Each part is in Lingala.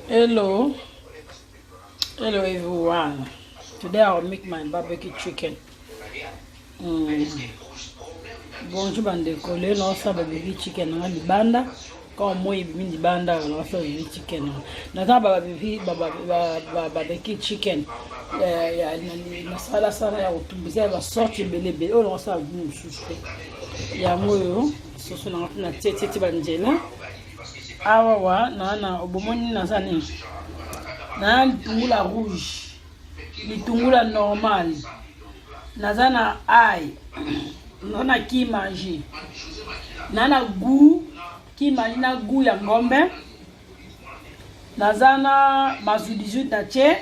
Hello, hello everyone. Today I'll make my barbecue chicken. Bonjour bandeko, lelo naosala barbecue chicken nanga libanda. Quand moi ebimi libanda naosala barbecue chicken. Naza ba barbecue chicken nasalasala ya kotumbisa ya basorte ebele ebele oyo naosala mosusu te. Yango oyo soso nanga mpe natie banzela. Awa wa na na obomoni naza nini na litungula rouge, litungula normal, naza na ail, naza na kimaji, na na goût kimaji na goût ya ngombe, naza na mazu 18 na tie.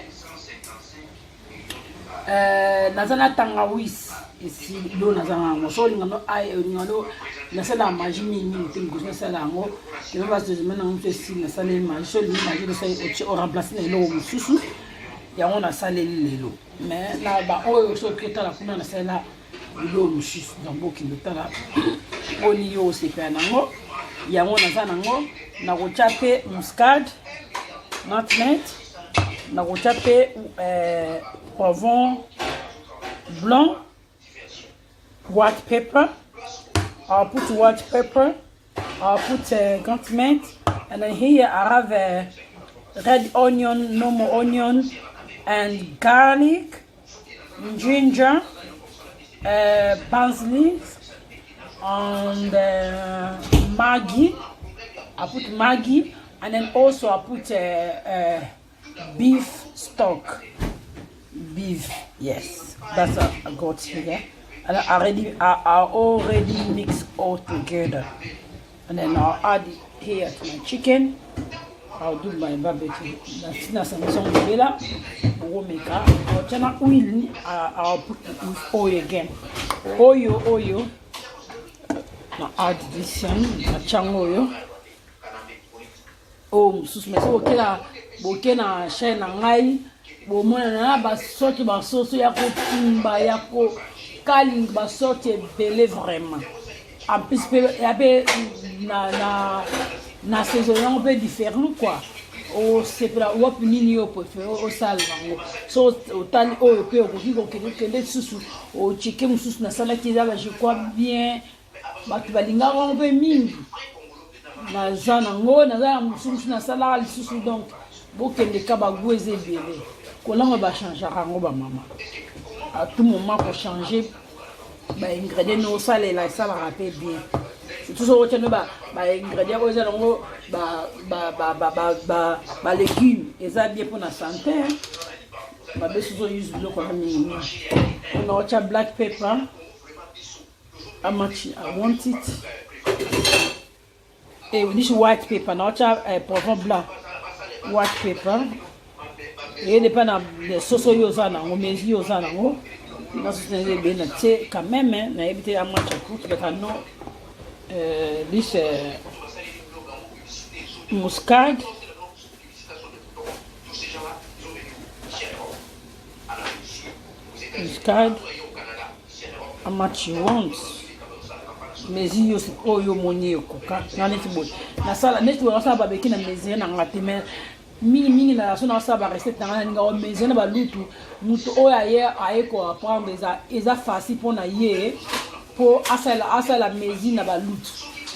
Naza na tangawisi esilo, naza na yango. So olinga no ai, olinga no nasalaka magie mingi mingi te. Mokosi nasala yango kema basezema nango mosu esili, nasaleli magie. So olingi magie, osali, otie, oremplace na eloko mosusu. Yango nasaleli lelo, mais na baoyo soki otala kuna, nasalela biloko mosusu. Donc bokende otala poni yo osepela nango. Yango naza nango, nakotya mpe muscade, nutmeg, nakotya mpe poivron blanc, white pepper. I'll put white pepper, I'll put nutmeg, and then here I have a red onion, normal onion, and garlic, ginger, parsley, and Maggi. I put Maggi, and then also I put beef stock. Beef, yes, that's what I got here. And I already mix all together, and then I'll add it here to my chicken. I'll do my barbecue. Nasangisa ngo ebela okomeka otya na huile. I'll put the oil again. Oyo na add this one, natyango oyo mosusu. Mais soki okela boke na chaîne na ngai, bomonana na basorte basoso ya kotumba, ya kokalinga, basorte ebele vraiment. En plus mpe ya mpe na saison yango mpe différent quoi. Osepela wapi, nini yo préféré osala yango. So otali oyo mpe okoki kokende kende lisusu ocheke mosusu nasalaki, eza ba, je crois bien, bato balingaka yango mpe mingi. Naza nango, naza na mosusu nasalaka lisusu. Donc bokende ka bagoût eza ebele. Kolanga bachangeaka yango bamama à tout moment, kochange baingrédient no osalela esalaka mpe bien, surtout soki otia no baingrédient oyo eza nango balégume, eza bien mpona santé. Mabe soki ouse biloko wana mingimingi. Mpona otya black pepper, how much I want it. This white pepper, na otya poivron blanc, white pepper, eyedepa na soso oyo oza nango, mesure oza nango na soso na ebele na tie quand même. Nayebi te how much I put, but I know this muscade. Muscade, how much you want, mesure yo oyo omoni ekoka nga. Neti boye nasala, neti boye nasala babeki na mesure na nga te, mais mingimingi na so nasala barecette na nga, nalinga omesure na balutu. Moto oyo aye koapprendre, eza facile mpona ye mpo asala mesure na balutu.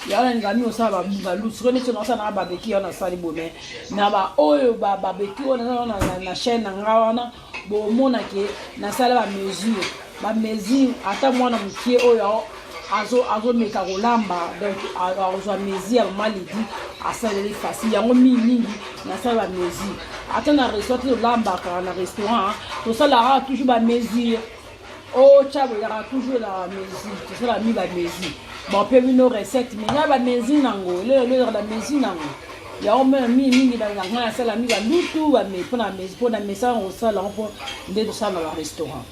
Yango nalinga mingi osala balutu. Sikoyo neti nasala nanga babeki yango, nasali boye, mais na baoyo babeki oyo naza na chaîne na nga wana, bomona ke nasala bamesure, bamesure ata mwana mokie oyo azomeka kolamba, donc azwa mesure ya mama Lidi, asaleli facile. Yango mingimingi nasala bamesure. Ata na restaurant tolambaka, na restaurant tosalaka toujours bamesure. Otya boyaka toujours na bamesure, tosala mi bamesure. Bon, mpe bino recette mais ya bamesure nango lelo ezaka bamesure nango. Yango mpe mingimingi na ngai nasala mi balutu mpona mpona mesana kosala yango, mpo nde tosala na barestaurant.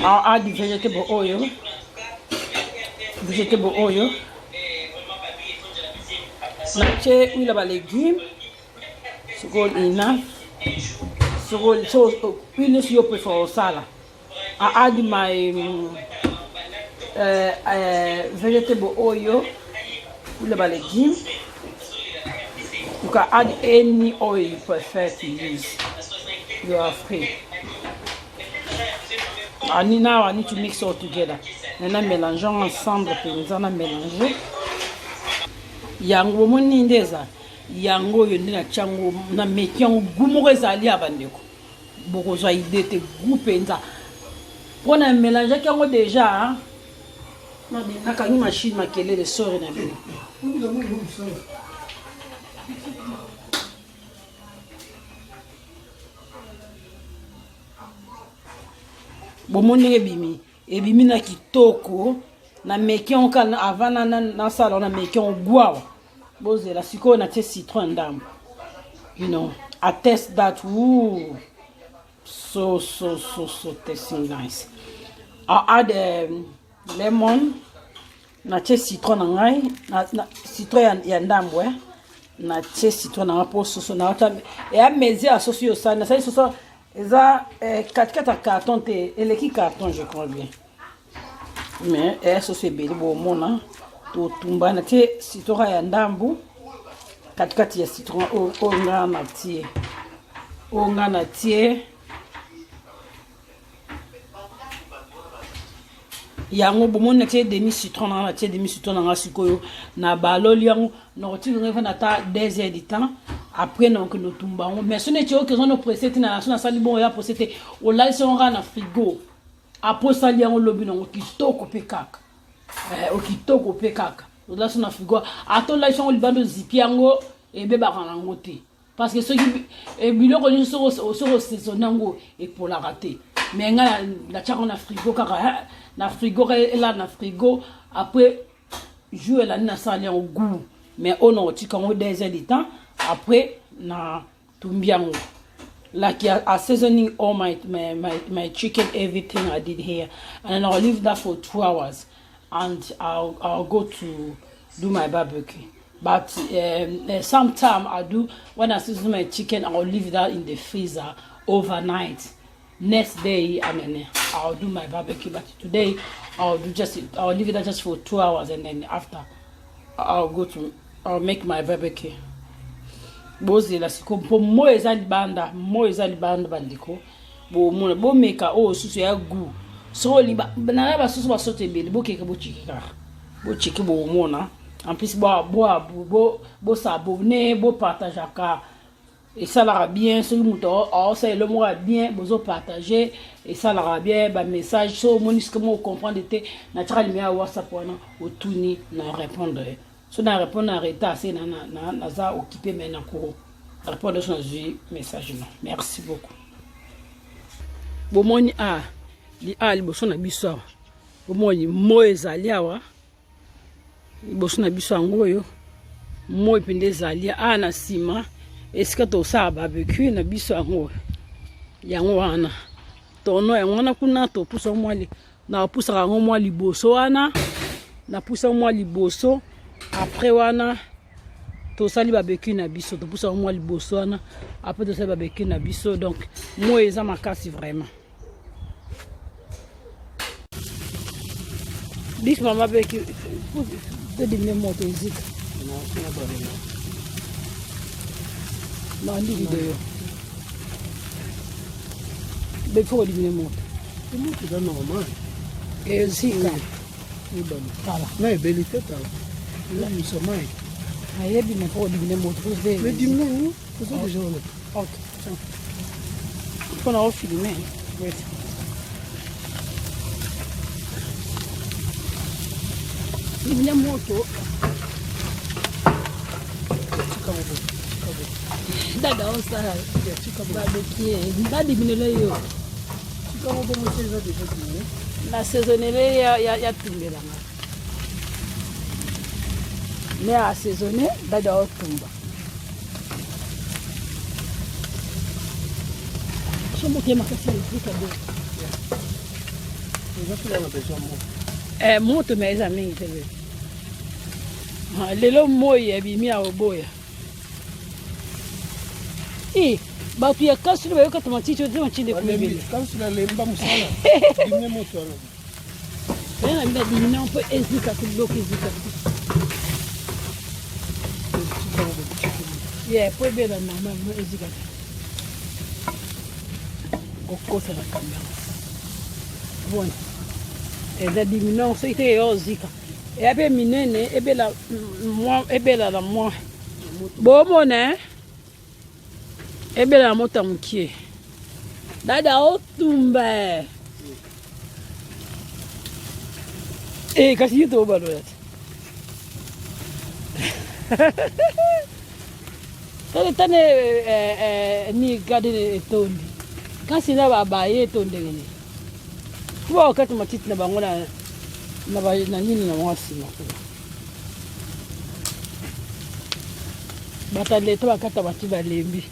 Add vegetable oyo, vegetable oyo natie huile ya balégume. Sikoyo enough. Sikoyo so huile nyonso yo préfère osala. I add my vegetable oil ou ba légumes. You can add any oil you prefer to use. You are free. I need, now I need to mix all together. Maintenant, mélangeons ensemble, mpenza na mélanger. Yango bomoni nde eza yango oyo nde natya yango na meki yango gu moko ezali ya bandeko bokozwa ide te gu mpenza mpo na mélangeaki yango deja nakangi machine makelele sore na bino. Bomoni ndenge ebimi, ebimi na kitoko. Nameki yango kaka avant nasala, nameki yango gwawa. Bozela sikoyo natie citron ndambo. I taste that. Ooh, so so so so tasting nice. I add lemon. Natie citron na ngai na citron ya ndambo, eh. Natie citron na ngai mpo soso na eya mesure ya soso oyo osali. Nasali soso eza katikati ya carton te, eleki carton, je crois bien, mais eya soso ebele. Bomona totumba, natie citron ya ndambu katikati ya citron oyo nga natie, oyo nga natie yango. Bomoni, natie demi citron na nga, natie demi citron na nga. Sikoyo na baloli yango, nakotika ngo efanda ata 2 heures du temps. Après nakokende otumba yango. Mais so neti oke oza no presse te, na so nasali bongo ya presse te, olalisi yango kaka na frigo, après osali yango lobi nango kitoko mpe kaka. Okitoko mpe kaka olalisi na frigo, ata olalisi yango libanda, ozipi yango, ebebaka nango te, parce que soki biloko nyonso soki osaisonne yango epolaka te. Mais ngai natiaka na frigo kaka, na frigo kaka, elala na frigo. Après jour elandi nasali yango goût. Mais oyo nakotika yango 2 heures du temps, après na tumbi yango. Like I seasoning all my chicken, everything I did here, and then I'll leave that for 2 hours and I'll go to do my barbecue. But sometime I do, when I season my chicken, I'll leave that in the freezer overnight. Next day, I mean, I'll do my barbecue. But today I'll leave it just for 2 hours and then after I'll make my barbecue. Bozela siko mpo moi eza libanda, moi eza libanda. Bandeko, bomona, bomeka oyo susu ya goût. Soki olingi nana basusu basoto ebele, bokeke bocheke kaka, bocheke, bomona. En plus bosabone, bopartageaka, esalaka bien. Soki moto aosala elo moko ya bien, bozopartage, esalaka bien. Bamessage so omoni sika moko comprendre te, natiaka numéro ya WhatsApp wana, otuni na répondre. So na répondre na retard, se naza occupé, mais nako répondre so nazwi message no. Merci beaucoup. Bomoni a a liboso na biso awa, bomoni moi ezali awa liboso na biso. Yango oyo moi mpenza ezali awa na nsima, esika tosala barbecue na biso. Yango yango wana tono yango wana kuna topusa mwa, napusaka yango mwa liboso wana, napusa mwa liboso. Après wana tosali barbecue na biso, topusaka mwa liboso wana, après tosali barbecue na biso. Donc moi eza makasi vraiment. Bis mama beki todimine moto ezika nandi video be faut kodimine moto. Moto eza normal. Ezika. Tala. Na ebeli te, tala, ezobimisa mai. Nayebi, mais faut kodimine moto. Mais dimine yango, toza déjà wana. Ok, mpona ofilme. Wait. Dimine moto. Dada osala barbecue, badiminele yo. Tikango bongo te, eza déjà diminué. Na saisonnele ya tumbelanga mais assaisonné. Dada otumba so moto ya makasi ya lefrika be. Eza mpena na besoin moko. Moto me eza mingi te be. Lelo moi ebimi ya oboya. E bato ya kasulu bayoka matiti ote matinde kumebele. Kansula lemba mosala, dimine moto wana. Naye na bina dimina mpo ezika te biloko ezika te. Yeah, mpo ebela normal no ezika te. Okosa na kamera. Bon. Eza dimina soki te eyo ozika. Eya mpe minene ebela mwa ebela na mwa. Bomona eh? Ebela na moto ya mokie. Dada otumba. Eh, eh kasi yo tobalola te. Tane tane eh, eh, ni garden etondi. Kasi na babaye to ndenge nini? Kuba wakati matiti na bango na na nini na bango nsima kuna. Bato ya leta bakata matiti balembi.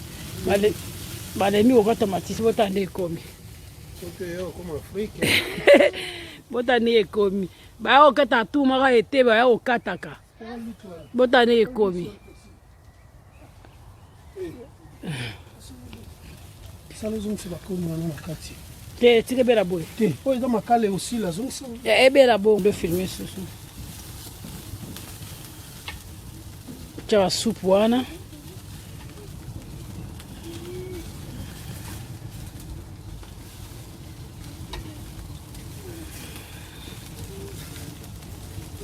Balembi kokata matiti botala nde ekomi. Botala nde ekomi. Baya kokata tumaka ete baya kokataka. Botala nde ekomi. Sala ozongisa bakoni wana na kati. Te tika ebela boye. Te oyo eza makala osila zongisa. Ebela boye do filme susu. Tia basupu wana.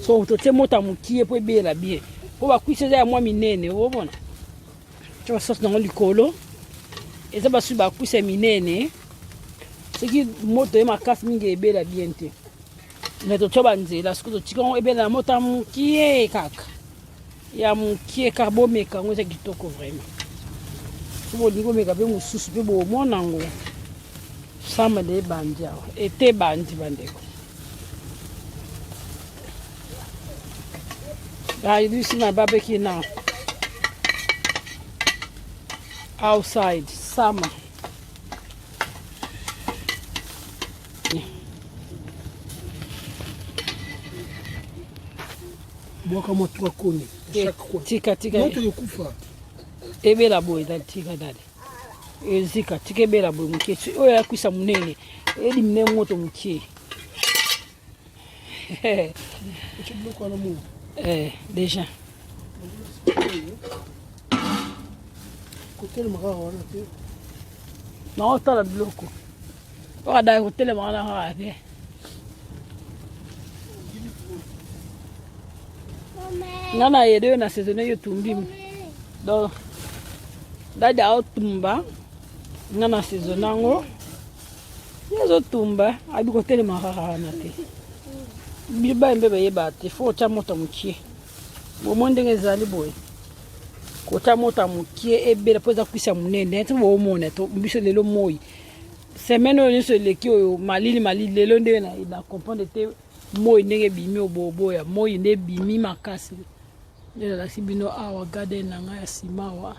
So totie moto ya mokie mpo ebela bien. Mpo bakwisi eza ya mwa minene omona. Tia basasi nango likolo. Eza basusu bakwisi ya minene. Soki moto ye makasi mingi ebela bien te. Mais totia banzela soki totika yango ebela na moto ya mokie kaka. Ya mokie kaka bomeka yango eza kitoko vraiment. Soki bolingi bomeka mpe mosusu mpe bomona yango. Samba nde ebandi awa. Ete ebandi bandeko. Ah, you see my barbecue now. Outside, summer. Bwaka mwa trois koni chaque coin. Tika tika. Moto ekufa. Ebela boye dali tika dali. Ezika tika ebela boye mokie. Oyo yakwisa monene. Elimine moto mokie. Eh, déjà. Kotelema kaka wana te. Naotala biloko. Oyo adaki kotelema wana kaka te. Nga na yede yo na saisonne yo tumbi. Donc, dadi aotumba nga na saisonne yango. Ye azotumba abi kotelema kaka wana te. Bibaye mpe bayeba te fo otya moto mokie. Bomoi ndenge ezali boye. Kotya moto mokie ebela mpo eza kwisi ya monene. Nti bomona to biso lelo moi. Semaine oyo nyonso eleki oyo malili malili lelo ndenge na, na comprendre te moi ndenge ebimi oboboya moi nde ebimi makasi. Nde nalakisi bino awa garden na ngai ya nsima awa.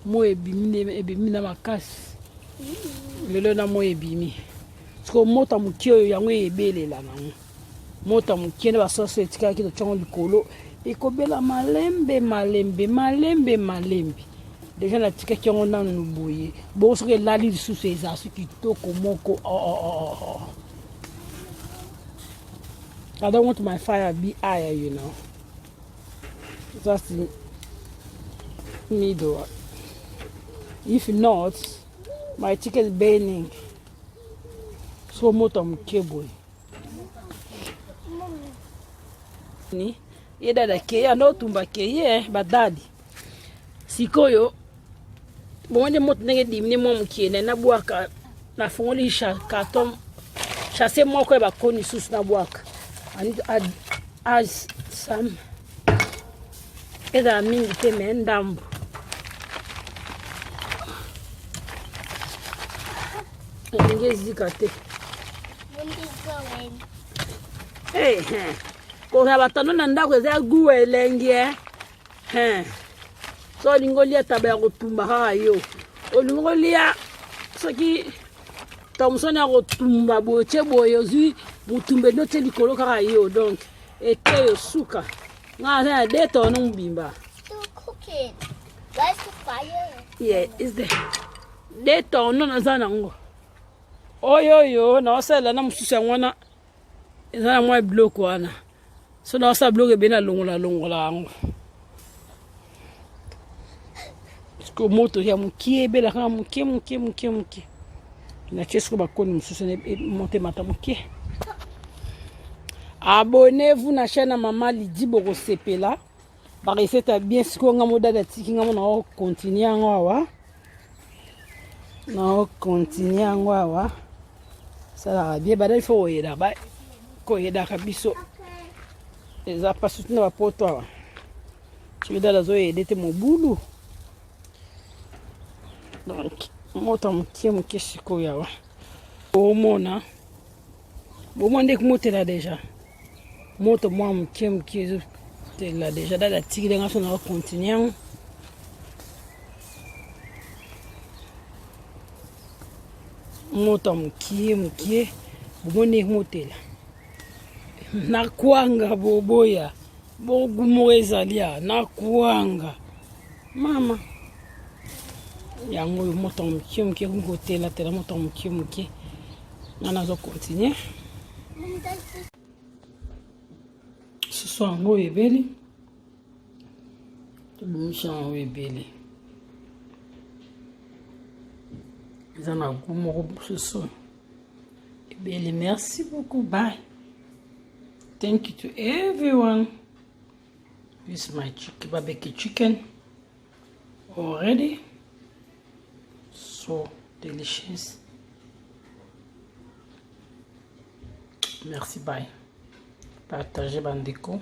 Moi ebimi ebimi na makasi. Lelo na moi ebimi. Sikoyo moto ya moke oyo yango ebelela nango. Moto ya moke na basoso etikalaki totyango likolo ekobela malembe malembe malembe malembe. Deja natikaki yango nanu boye. Bongo soki elali lisusu ezala so kitoko moko. Oh, oh, oh, oh. I don't want my fire be higher, you know. Just the middle. If not, my chicken burning. So moto moke boye. Ni ye dada keye ando otumba keye badadi. Sikoyo bongo nde moto ndenge dimine mwa mokie na nabwaka nafungoli carton chasse moko ya bakoni lisusu nabwaka. I need to add, add some ezala mingi te me ndambo elingi ezika te hey, kozala batano na ndako eza gu elengi e eh. So olingi olia taba ya kotumba kaka yo olingi olia soki thomson ya kotumba boye otie boye ozwi motumba ende otie likolo kaka yo donc eteyo suka nga aza na de tono mobimba. Yeah, is the de tono naza nango oyo oyo naosalela na mosusu yango wana. Eza na mwa biloko wana. So na osala biloko ebele na longola longola yango. Siko moto ya mokie ebelaka na mokie mokie mokie mokie. Natie siko bakoni mosusu moto emata mokie. Abonnez-vous na chaîne ya Mama Lydie bokosepela. Ba recette ya bien sikoyo nga modada atiki nga mo na continue yango awa. Na continue yango awa. Salaka bien bada il faut koyeda ba koyedaka biso. Eza pasi surtout na bapoto awa. Soki dada azoyede te mobulu. Donc moto ya mokie mokie sikoyo awa. Omona bomwa nde motela deja moto mwa moke moke ezotela deja dada atikili nga so na continue yango moto ya mokie mokie bomoni motela na kwanga boboya bogumo ezali a na kwanga mama yango oyo moto ya mokie mokie ekomi kotelatela moto ya mokie mokie nga nazo continue soso yango oyo ebeli tobimisi yango ebeli eza na gout moko soso ebeli. Merci beaucoup, bye, thank you to everyone. This is my chicken, barbecue chicken already, so delicious. Merci, bye. Partagez bandeko.